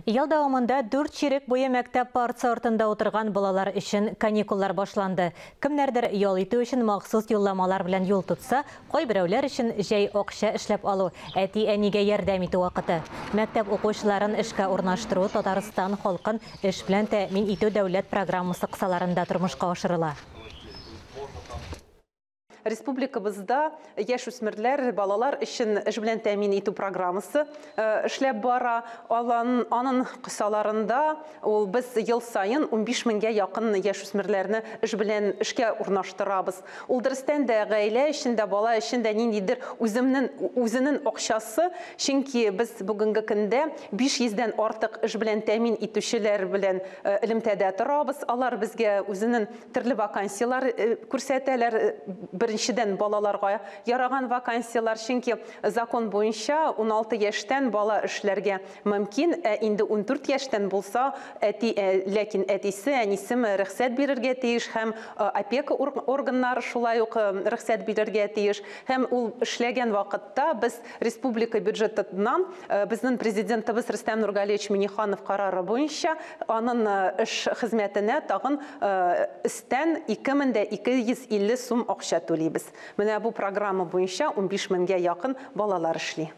Ел дәвамында 4 чирек буе мәктәп партасы артында утырган балалар өчен каникуллар башланды. Кемнәрдер ял итү өчен махсус юлламалар белән юл тотса, кайберәүләр өчен җәй акча эшләп алу, әти-әнигә ярдәм итү вакыты. Мәктәп укучыларын эшкә урнаштыру Татарстан халкын эш белән тәэмин итү дәүләт программасы кысаларында тормышка ашырыла. Республикабызда яшүсмерләр, балалар өчен эш белән тәэмин итү программасы эшләп бара. Аның кысаларында ул без ел саен 15 меңгә якын яшүсмерләрне эш белән эшкә урнаштырабыз. Ул дөрестән дә гаилә өчен дә, бала өчен дә ниндидер үзенең акчасы, чөнки без бүгенге көндә 500дән артык эш белән тәэмин итүчеләр белән элемтәдә торабыз. Алар безгә үзенең төрле вакансияләр күрсәтәләр. Беренчедән, балаларга яраган вакансияләр, чөнки закон буенча 16 яшьтән бала эшләргә мөмкин, ә инде 14 яшьтән булса, ләкин әтисе, әнисе рөхсәт бирергә тиеш һәм опека органнары шулай ук рөхсәт бирергә тиеш. Һәм ул эшләгән вакытта без республика бюджетыннан безнең президентыбыз Рөстәм Нургалиевич Минниханов карары буенча аның эш хезмәтенә тагын өстән 2250 сум акча түлибез. Менә бу программа буенча 15 меңгә якын балалар эшли.